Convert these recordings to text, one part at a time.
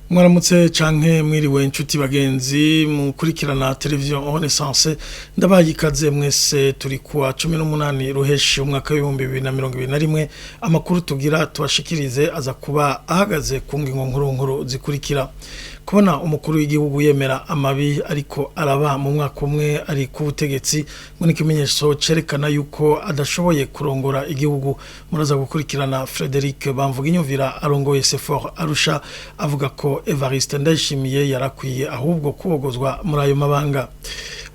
Mwaramutse canke mwiriwe, inshuti bagenzi mukurikirana televiziyo Renaissance, ndabaye ikaze mwese. Turi kuwa 18 Ruheshi umwaka w'2021. Amakuru tugira tubashikirize aza kuba ahagaze ku ngingo nkuru nkuru zikurikira: kubona umukuru w'igihugu yemera amabi ariko araba mu mwaka umwe ari ku butegetsi ngo ni ikimenyetso cerekana yuko adashoboye kurongora igihugu. Muraza gukurikirana Frederic Bamvuginyumvira arongoye Sefor Arusha avuga ko Evariste Ndayishimiye yarakwiye ahubwo kubogozwa muri ayo mabanga.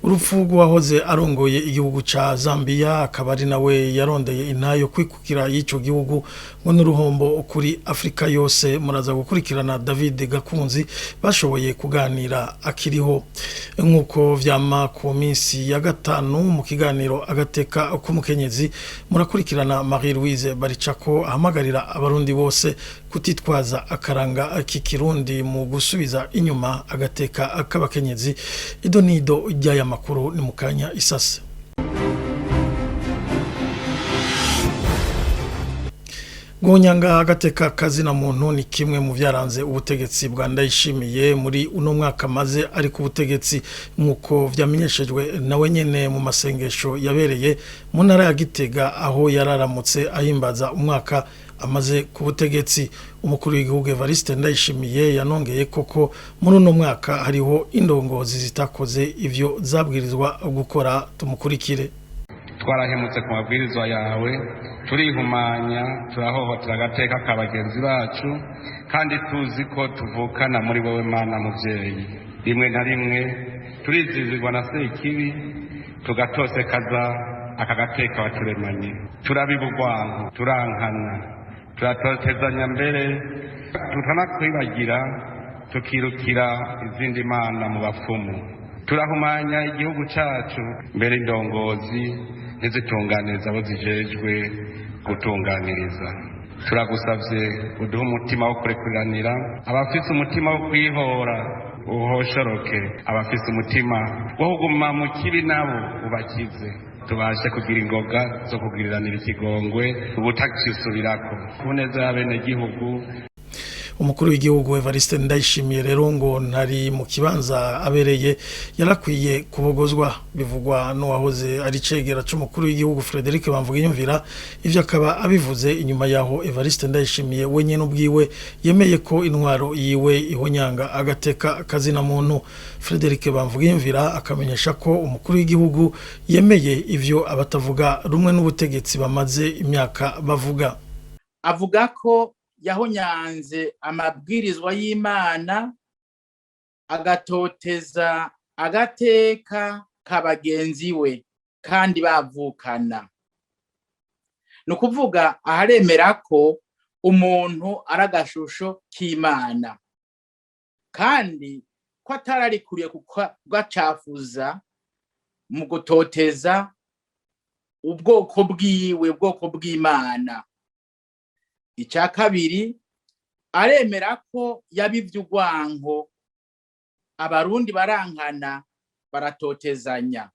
Urupfu rw'uwahoze arongoye igihugu ca Zambia, akaba ari nawe yarondeye intayo kwikukira y'ico gihugu, ngo n'uruhombo kuri Afrika yose. Muraza gukurikirana David Gakunzi bashoboye kuganira akiriho. Nk'uko vyama ku minsi ya gatanu, mu kiganiro Agateka k'Umukenyezi murakurikirana Marie Louise Baricako ahamagarira Abarundi bose kutitwaza akaranga k'ikirundi mu gusubiza inyuma agateka k'abakenyezi. Ido nido ry'aya makuru ni mukanya isase. Guhunyanga agateka kazina muntu ni kimwe mu byaranze ubutegetsi bwa Ndayishimiye muri uno mwaka maze ari ku butegetsi, nk'uko vyamenyeshejwe nawe nyene mu masengesho yabereye mu ntara ya Gitega, aho yararamutse ahimbaza umwaka amaze ku butegetsi. Umukuru w'igihugu Evariste Ndayishimiye yanongeye koko muri uno mwaka hariho indongozi zitakoze ivyo zabwirizwa gukora. Tumukurikire. Twarahemutse ku mabwirizwa yawe, turihumanya, turahohotera agateka ka bagenzi bacu kandi tuzi ko tuvukana muri wowe Mana Muvyeyi. Rimwe na rimwe turizizirwa na Sekibi, tugatosekaza aka gateka waturemanye. Turabiba urwanko, turankana, turatotezanya, mbere tutanakwibagira tukirukira izindi mana mu bapfumu. Turahumanya igihugu cacu, mbere indongozi ntizitunganiriza abo zijejwe gutunganiriza. Turagusavye uduhe umutima wo kurekuriranira. Abafise umutima wo kwihora uhoshoroke, abafise umutima wo kuguma mu kibi nabo ubakize, tubashe kugira ingoga zo kugiriranira ikigongwe ubutacisubirako ku neza y'abenegihugu. Umukuru w'igihugu Evariste Ndayishimiye rero ngo ntari mu kibanza abereye, yarakwiye kubogozwa. Bivugwa n'uwahoze ari cegera c'umukuru w'igihugu Frederic Bamvuginyumvira. Ivyo akaba abivuze inyuma yaho Evariste Ndayishimiye wenyene ubwiwe yemeye ko intwaro yiwe ihonyanga agateka kazina muntu. Frederic Bamvuginyumvira akamenyesha ko umukuru w'igihugu yemeye ivyo abatavuga rumwe n'ubutegetsi bamaze imyaka bavuga. Avuga ko yahonyanze amabwirizwa y'Imana, agatoteza agateka ka bagenzi we kandi bavukana. Ni ukuvuga aharemera ko umuntu ari agashusho k'Imana kandi ko atararikuriye kugacafuza mu gutoteza ubwoko bwiwe, ubwoko bw'Imana. Icya kabiri, aremera ko yabivye urwanko, Abarundi barankana, baratotezanya.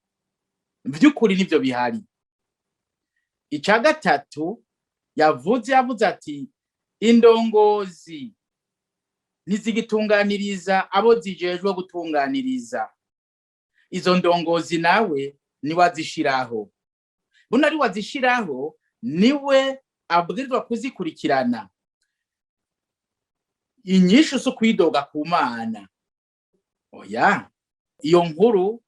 Vy'ukuri nivyo bihari. Icya gatatu yavuze ati indongozi ntizigitunganiriza abo zijejwe gutunganiriza. Izo ndongozi nawe niwe azishiraho, buno ari wazishiraho, niwe abwirizwa kuzikurikirana. Inyishu si ukwidoga ku Mana, oya. Iyo nkuru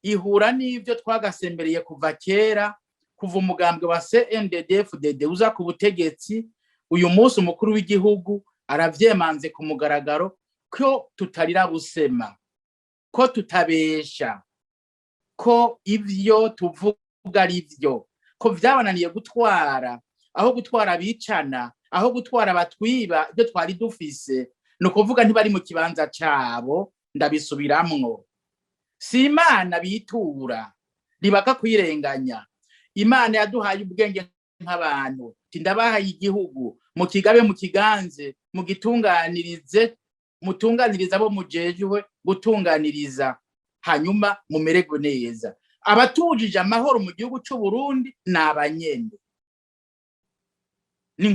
ihura n'ibyo twagasembereye kuva kera, kuva umugambwe wa CNDD-FDD uza ku butegetsi. Uyu munsi umukuru w'igihugu aravyemanze ku mugaragaro ko tutarira busema, ko tutabesha, ko ivyo tuvuga ari vyo, ko vyabananiye gutwara, aho gutwara abicana, aho gutwara abatwiba ibyo twari dufise. Ni ukuvuga ntibari mu kibanza cabo. Ndabisubiramwo, si Imana bitura ribaka kwirenganya. Imana yaduhaye ubwenge nk'abantu, ndabahaye igihugu, mu kigabe, mu kiganze, mugitunganirize, mutunganirize abo mujejwe gutunganiriza, hanyuma mumererwe neza. Abatujije amahoro mu gihugu c'u Burundi ni abanyene. Ni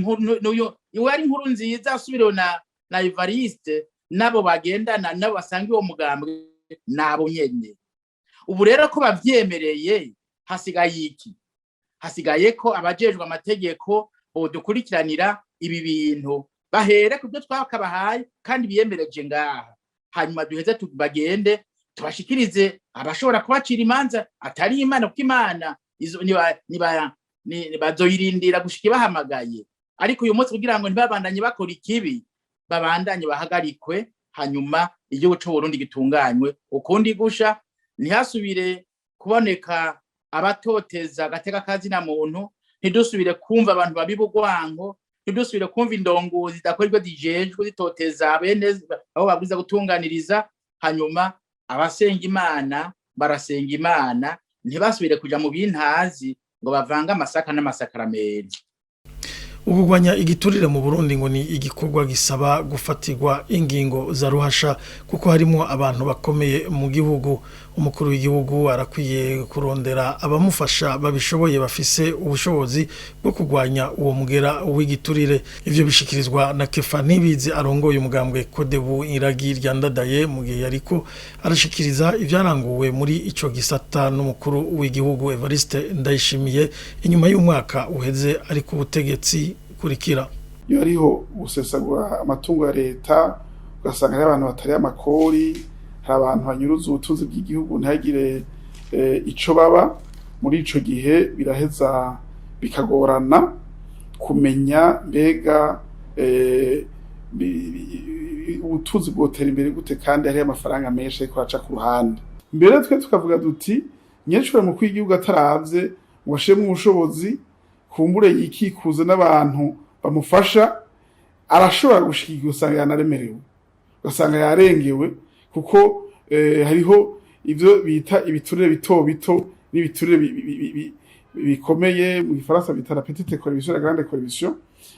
iwe ari inkuru nziza asubiriwe na Evariste. Nabo bagendana, nabo basanga uwo mugambwe, nabo nyene. Ubu rero ko bavyemereye, hasigaye iki? Hasigaye ko abajejwe amategeko bodukurikiranira ibi bintu, bahere ku byo twakabahaye kandi biyemereje ngaha, hanyuma duheze bagende tubashikirize abashobora kubacira imanza, atari Imana, kuko Imana bazoyirindira gushika ibahamagaye. Ariko uyu munsi, kugira ngo ntibabandanye bakora ikibi, babandanye bahagarikwe, hanyuma igihugu c'Uburundi gitunganywe ukundi gusha, ntihasubire kuboneka abatoteza agateka kazina muntu, ntidusubire kumva abantu babiba urwanko, ntidusubire kumva indongozi zidakora ibyo zijejwe, zitoteza bene abo babwiza gutunganiriza. Hanyuma abasenga Imana barasenga Imana, ntibasubire kuja mu bintazi ngo bavange amasaka n'amasakaramenti. Ukugwanya igiturire mu Burundi ngo ni igikorwa gisaba gufatirwa ingingo za ruhasha, kuko harimo abantu bakomeye mu gihugu. Umukuru w'igihugu arakwiye kurondera abamufasha babishoboye, bafise ubushobozi bwo kugwanya uwo mugera w'igiturire. Ivyo bishikirizwa na Kefa Nibizi, arongoye umugambwe Kodebu Iragi ryandadaye, mu gihe yariko arashikiriza ivyaranguwe muri ico gisata n'umukuru w'igihugu Evariste Ndayishimiye inyuma y'umwaka uheze ari ku butegetsi. Kurikira. Iyo hariho gusesagura amatungo ya leta, ugasanga hariho abantu batari amakori, hari abantu banyuruza ubutunzi bw'igihugu ntihagire ico baba, muri ico gihe biraheza bikagorana kumenya mbega ubutunzi bwotera imbere gute kandi hariho amafaranga menshi ariko araca ku ruhande. Mbere twe tukavuga duti nyecure mukuru w'igihugu ataravye ngo ashiremwo ubushobozi, kumbure yikikuze n'abantu bamufasha, arashobora gushika igihe usanga yanaremerewe, ugasanga yarengewe, kuko hariho ivyo bita ibiturire bito bito n'ibiturire bikomeye, mu gifaransa bita la petite corruption, la grande corruption.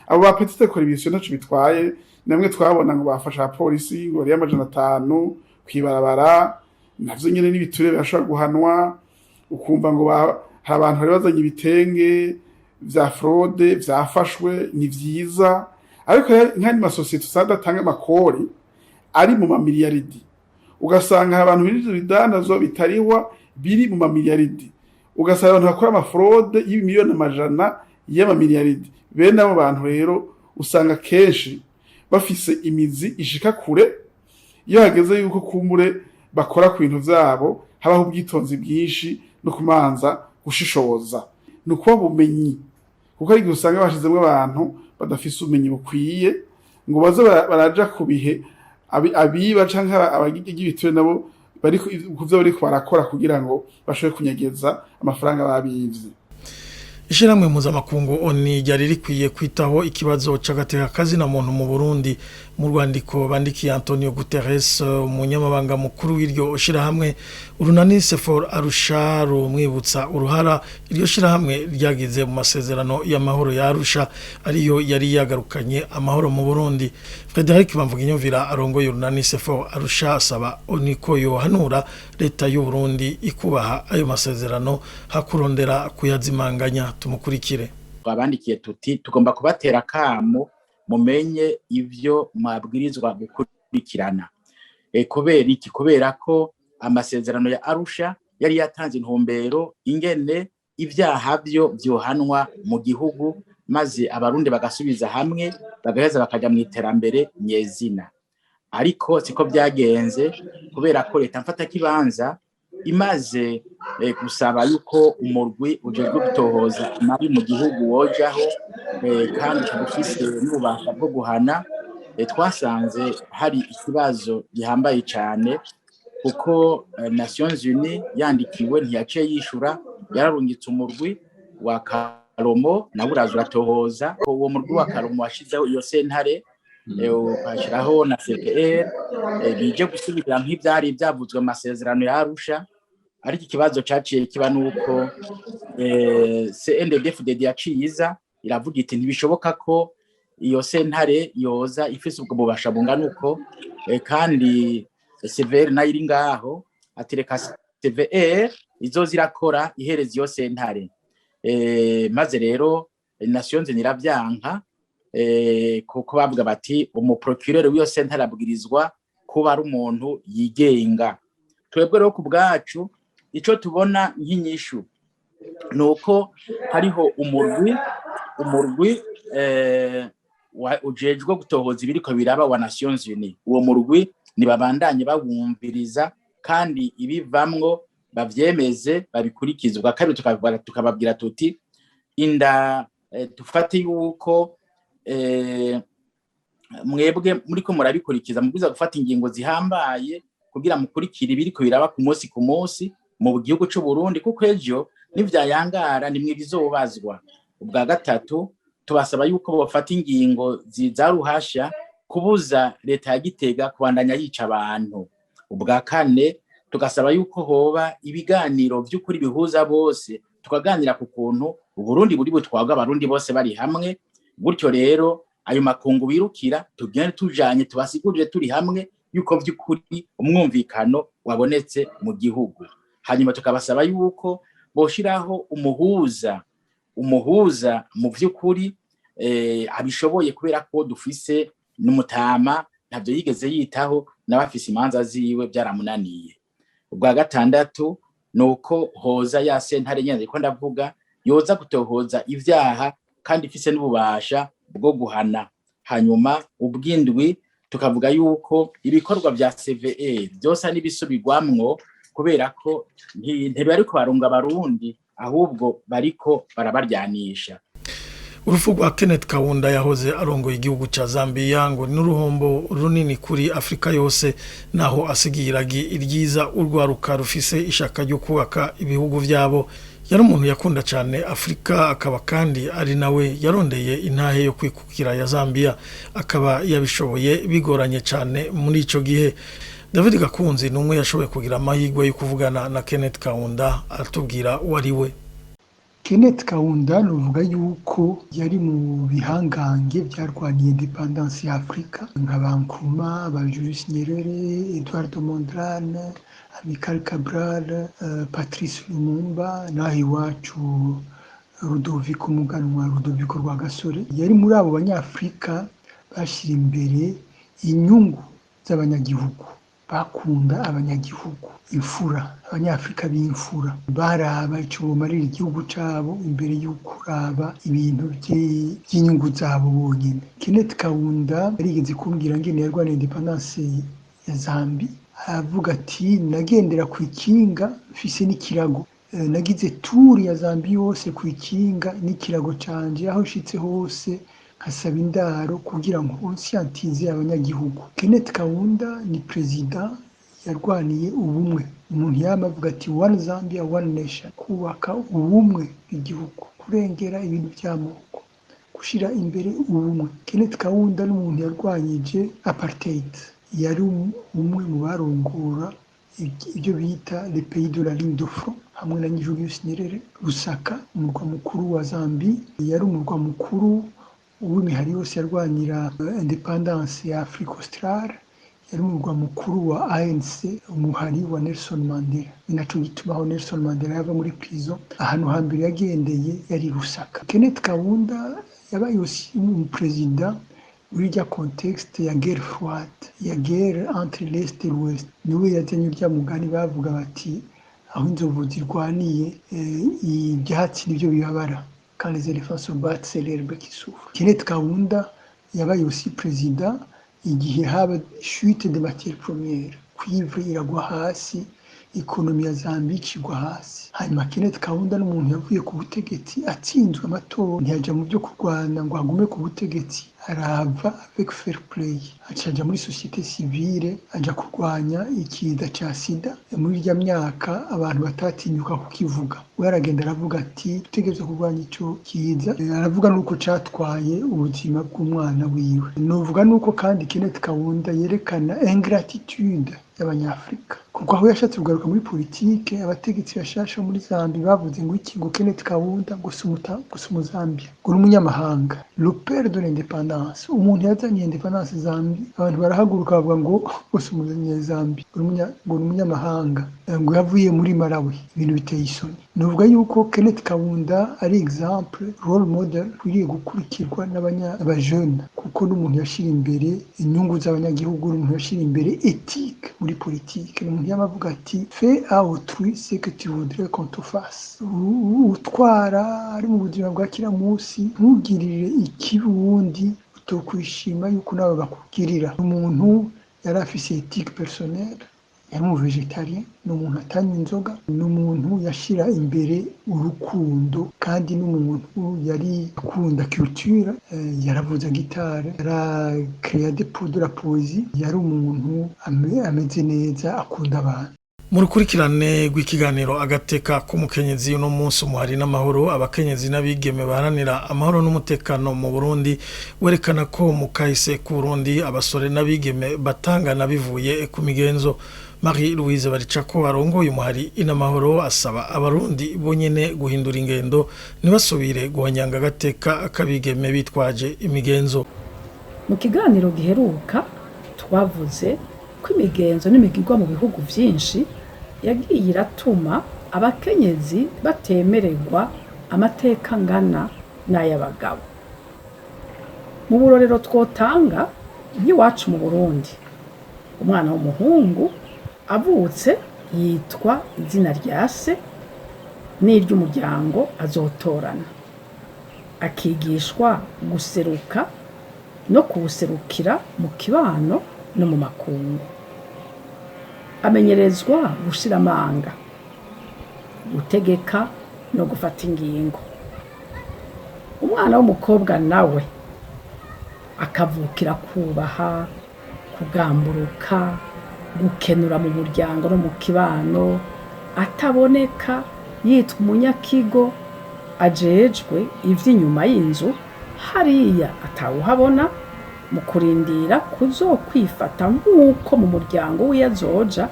Abo ba petite corruption ntaco bitwaye, namwe twabona ngo bafasha abapolisi ngo bariye 500 kwibarabara, navyo nyene n'ibiturire, birashobora guhanwa. Ukumva ngo hari abantu bari bazanye ibitenge vya fraude vyafashwe, ni vyiza. Ariko nk'andi masosiyete usanga adatanga amakori ari mu mamiliyaridi, ugasanga hari abantu binjiza ibidandazwa bitarihwa biri mu mamiliyaridi, ugasanga abantu bakora ama fraude y'imiliyoni amajana y'amamiliyaridi. Bene abo bantu rero usanga kenshi bafise imizi ishika kure. Iyo hageze yuko kumbure bakora ku bintu vyabo, habaho ubwitonzi bwinshi no kumanza gushishoza, ni ukuba bumenyi, kuko ari igihe usanga bashizemwo abantu badafise ubumenyi bukwiye ngo baze baraja ku bihe abiba canke abagira ibiture nabo bari ku vyo bariko barakora kugira ngo bashobore kunyegeza amafaranga babivye. Ishyirahamwe mpuzamakungu ONU ryari rikwiye kwitaho ikibazo c'agateka kazina muntu mu Burundi. Mu rwandiko bandikiye Antonio Guterres, umunyamabanga mukuru w'iryo shirahamwe, urunani Sefor Arusha rumwibutsa uruhara iryo shirahamwe ryagize mu masezerano y'amahoro ya Arusha, ariyo yari yagarukanye amahoro mu Burundi. Frederic Bamvuginyumvira, arongoye urunani Sefor Arusha, asaba ONU ko yohanura leta y'u Burundi ikubaha ayo masezerano hakurondera kuyazimanganya. Tumukurikire. Twabandikiye tuti tugomba kubatera akamo, mumenye ivyo mwabwirizwa gukurikirana. Kubera iki? Kubera ko amasezerano ya Arusha yari yatanze intumbero ingene ibyaha byo vyohanwa mu gihugu, maze Abarundi bagasubiza hamwe, bagaheza bakaja mu iterambere nyezina. Ariko siko byagenze, kubera ko leta mfatakibanza imaze gusaba yuko umurwi ujejwe gutohoza amabi mu gihugu wojaho, kandi ukaba ufise n'ububasha bwo guhana, twasanze hari ikibazo gihambaye cane, kuko Nations Unies yandikiwe ntiyaciye yishura. Yararungitse umurwi wa Karomo, nawe uraza uratohoza. Uwo murwi wa Karomo washizeho iyo sentare, ukashyiraho na CPR, bije gusubira nk'ivyari byavuzwe mu masezerano ya Arusha. Ariko ikibazo caciye kiba nuko CNDD-FDD yaciye iza iravuga iti ntibishoboka ko iyo sentare yoza ifise ubwo bubasha bungana uko, kandi CVR nayo iri ngaho, ati reka CVR izoza irakora ihereza iyo sentare. Maze rero Nations Unies iravyanka, kuko bavuga bati umu procureur w'iyo sentare abwirizwa Kuba ari umuntu yigenga. Twebwe rero ku bwacu, icyo tubona nk'inyishu ni uko hariho umurwi ujejwe gutohoza ibiriko biraba wa Nations Unies. Uwo murwi nibabandanye bawumviriza, kandi ibivamwo bavyemeze, babikurikize. Ubwa kabiri, tukababwira tuti inda dufate yuko mwebwe muriko murabikurikiza, mubwiza gufata ingingo zihambaye kugira mukurikire ibiriko biraba ku munsi ku munsi mu gihugu c'u Burundi, kuko ejo nivyayangara nimwe bizobazwa. Ubwa gatatu, tubasaba yuko bafata ingingo za ruhasha kubuza leta ya Gitega kubandanya yica abantu. Ubwa kane, tugasaba yuko hoba ibiganiro vy'ukuri bihuza bose, tukaganira ku kuntu Uburundi buri butwagwa Abarundi bose bari hamwe. Gutyo rero ayo makungu birukira tugende tujanye, tubasigurire turi hamwe yuko vy'ukuri umwumvikano wabonetse mu gihugu. Hanyuma tukabasaba yuko boshiraho umuhuza mu vy'ukuri abishoboye, kubera ko dufise n'umutama ntabyo yigeze yitaho, n'abafise imanza ziwe byaramunaniye. Ubwa gatandatu, ni uko hoza ya sentare nyene ko ndavuga, yoza gutohoza ivyaha kandi ifise n'ububasha bwo guhana. Hanyuma ubwindwi, tukavuga yuko ibikorwa vya CVR byose n'ibisubirwamwo, kubera ko ntibariko barunga Abarundi, ahubwo bariko barabaryanisha. Urupfu rwa Kenneth Kaunda yahoze arongoye igihugu ca Zambia ngo n'uruhombo runini kuri Afrika yose, naho asigiye iragi iryiza urwaruka rufise ishaka ryo kubaka ibihugu vyabo. Yari umuntu yakunda cyane Afrika, akaba kandi ari nawe yarondeye intahe yo kwikukira ya Zambia, akaba yabishoboye bigoranye cyane muri ico gihe. David Gakunzi ni umwe yashoboye kugira amahirwe yo kuvugana na Kenneth Kaunda, aratubwira uwo ari we. Kenneth Kaunda nuvuga yuko yari mu bihangange byarwaniye indépendance ya Afrika, nka ba Nkrumah, ba Julius Nyerere, Eduardo Mondlane, Amilcar Cabral, Patrice Lumumba, naho iwacu Rudoviko Muganwa, Rudoviko Rwagasore. Yari muri abo Banyafrika bashyira imbere inyungu z'abanyagihugu, bakunda abanyagihugu, imfura, Abanyafrika b'imfura baraba icyo bumarira igihugu cyabo imbere y'ukuraba ibintu by'inyungu zabo bonyine. Kenneth Kaunda yarigeze kumbwira ngene yarwaniye indépendance ya Zambie, aravuga ati: "Nagendera ku ikinga mfise n'ikirago, nagize tour ya Zambie yose ku ikinga n'ikirago canje, aho nshitse hose nkasaba indaro kugira ngo conscientize abanyagihugu." Kenneth Kaunda ni perezida yarwaniye ubumwe, umuntu yama avuga ati: "One Zambia, one nation", kubaka ubumwe bw'igihugu, kurengera ibintu by'amoko, gushyira imbere ubumwe. Kenneth Kaunda n'umuntu yarwanyije apartheid, yari umwe mu barongora ibyo bita les pays de la ligne de front hamwe na Julius Nyerere. Lusaka, umurwa mukuru wa Zambie, yari umurwa mukuru w'imihari yose yarwanira indépendance ya Afrique australe, yari umurwa mukuru wa ANC, umuhari wa Nelson Mandela. Ni naco gituma aho Nelson Mandela yava muri prison, ahantu hambere yagendeye yari Lusaka. Kenneth Kaunda yabaye aussi umuperezida muri rya contexte ya guerre froide, ya guerre entre l'Est et l'Ouest. Niwe yazanye urya mugani bavuga bati: "Aho inzovu zirwaniye, ibyatsi nibyo bibabara", quand les éléphants se battent, c'est l'herbe qui souffre. Kenneth Kaunda yabaye aussi perezida igihe haba chute de matières premières, cuivre iragwa hasi, économie ya Zambie ikigwa hasi. Hanyuma Kenneth Kaunda n'umuntu yavuye ku butegetsi atsinzwe amatora, ntiyaja mu byo kurwana ngo agume ku butegetsi, arahava avec fair play, aca aja muri société civile, aja kurwanya ikiza ca sida muri irya myaka abantu batatinyuka kukivuga. We aragenda aravuga ati: "Dutegerezwa kurwanya ico kiza." Aravuga nuko catwaye ubuzima bw'umwana wiwe. Novuga nuko kandi Kenneth Kaunda yerekana ingratitude y'Abanyafrika. Kuko aho yashatse kugaruka muri politike, abategetsi bashasha muri Zambie bavuze ngo iki, ngo Kenneth Kaunda ngo si umuzambia, ngo ni umunyamahanga. Le père de l'indépendance, umuntu yazanye indépendance Zambie, abantu barahaguruka bavuga ngo ngo si umunyazambia, ngo ni umunyamahanga, ngo yavuye muri Malawi. Ibintu biteye isoni. Nuvuga yuko Kenneth Kaunda ari exemple, role model ukwiriye gukurikirwa n'abajene, kuko n'umuntu yashira imbere inyungu z'abanyagihugu, n'umuntu yashira imbere éthique muri politike, n'umuntu yama avuga ati: "Fais à autrui ce que tu voudrais qu'on te fasse." Utwara ari mu buzima bwa kila munsi, ntugirire ikibi uwundi utokwishima yuko nawe bakugirira. Umuntu yari afise éthique personnelle, yari umu végétarien, ni umuntu atanywa inzoga, ni umuntu yashira imbere urukundo, kandi n'umuntu yari akunda culture, yaravuza guitare, yaracréa de la poésie, yari umuntu ameze neza, akunda abantu. Mu rukurikirane rw'ikiganiro Agateka k'Umukenyezi, uno munsi umuhari n'amahoro, abakenyezi n'abigeme baharanira amahoro n'umutekano mu Burundi werekana ko mu kahise ku Burundi abasore n'abigeme batangana bivuye ku migenzo. Marie Louise Baricako arongoye umuhari Inamahoro asaba abarundi bonyene guhindura ingendo, ntibasubire guhonyanga agateka k'abigeme bitwaje imigenzo. Mu kiganiro giheruka twavuze ko imigenzo n'imigirwa mu bihugu vyinshi yagiye iratuma abakenyezi batemererwa amateka angana n'ay'abagabo. Mu burorero twotanga nk'iwacu mu Burundi, umwana w'umuhungu avutse yitwa izina rya se n'iry'umuryango azotorana, akigishwa guseruka no kuwuserukira mu kibano no mu makungu, amenyerezwa gushira amanga, gutegeka no gufata ingingo. Umwana w'umukobwa nawe akavukira kubaha, kugamburuka, gukenura mu muryango no mu kibano, ataboneka, yitwa umunyakigo ajejwe ivy'inyuma y'inzu hariya atawuhabona, mu kurindira kuzokwifata nk'uko mu muryango w'iyo azoja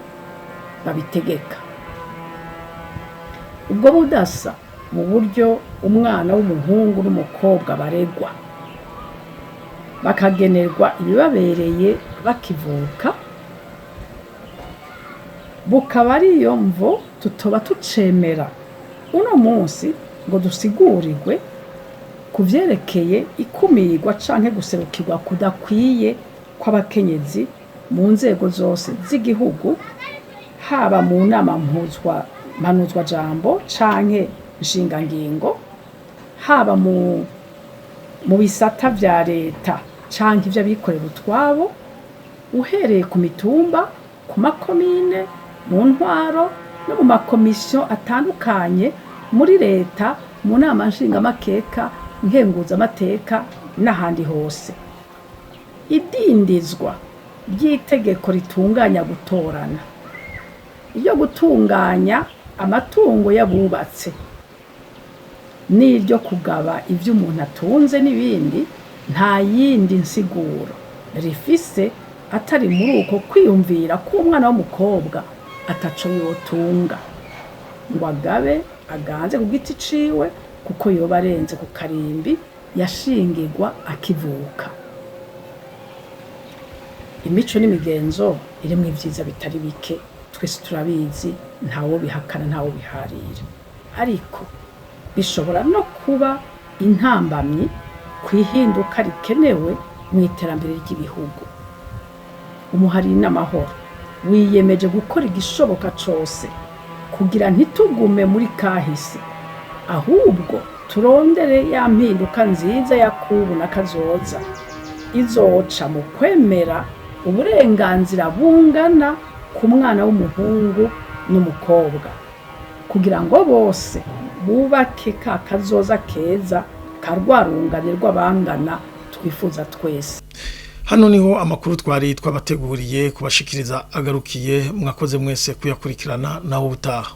babitegeka. Ubwo budasa mu buryo umwana w'umuhungu n'umukobwa baregwa, bakagenerwa ibibabereye bakivuka, bukaba ariyo mvo tutoba tucemera uno munsi ngo dusigurirwe ku vyerekeye ikumirwa canke guserukirwa kudakwiye kw'abakenyezi mu nzego zose z'igihugu, haba mu nama mpanuzwajambo canke nshingangingo, haba mu bisata vya leta canke ivy'abikorera utwabo, uhereye ku mitumba, ku makomine, mu ntwaro no mu makomisiyo atandukanye muri leta, mu nama nshingamateka, nkenguzamateka n'ahandi hose. Idindizwa ry'itegeko ritunganya gutorana, iryo gutunganya amatungo y'abubatse n'iryo kugaba ivyo umuntu atunze n'ibindi, nta yindi nsiguro rifise atari muri uko kwiyumvira ko umwana w'umukobwa ataco yotunga ngo agabe aganze ku giti ciwe, kuko yoba arenze ku karimbi yashingirwa akivuka. Imico n'imigenzo irimwo ivyiza bitari bike, twese turabizi, ntawo bihakana, ntawo biharira, ariko bishobora no kuba intambamyi kw'ihinduka rikenewe mu iterambere ry'ibihugu. Umuhari n'Amahoro wiyemeje gukora igishoboka cose kugira ntitugume muri kahise, ahubwo turondere ya mpinduka nziza ya kubu na kazoza izoca mu kwemera uburenganzira bungana ku mwana w'umuhungu n'umukobwa, kugira ngo bose bubake ka kazoza keza ka rwarungane rw'abangana twifuza twese. Hano niho amakuru twari twabateguriye kubashikiriza agarukiye. Mwakoze mwese kuyakurikirana, naho ubutaha.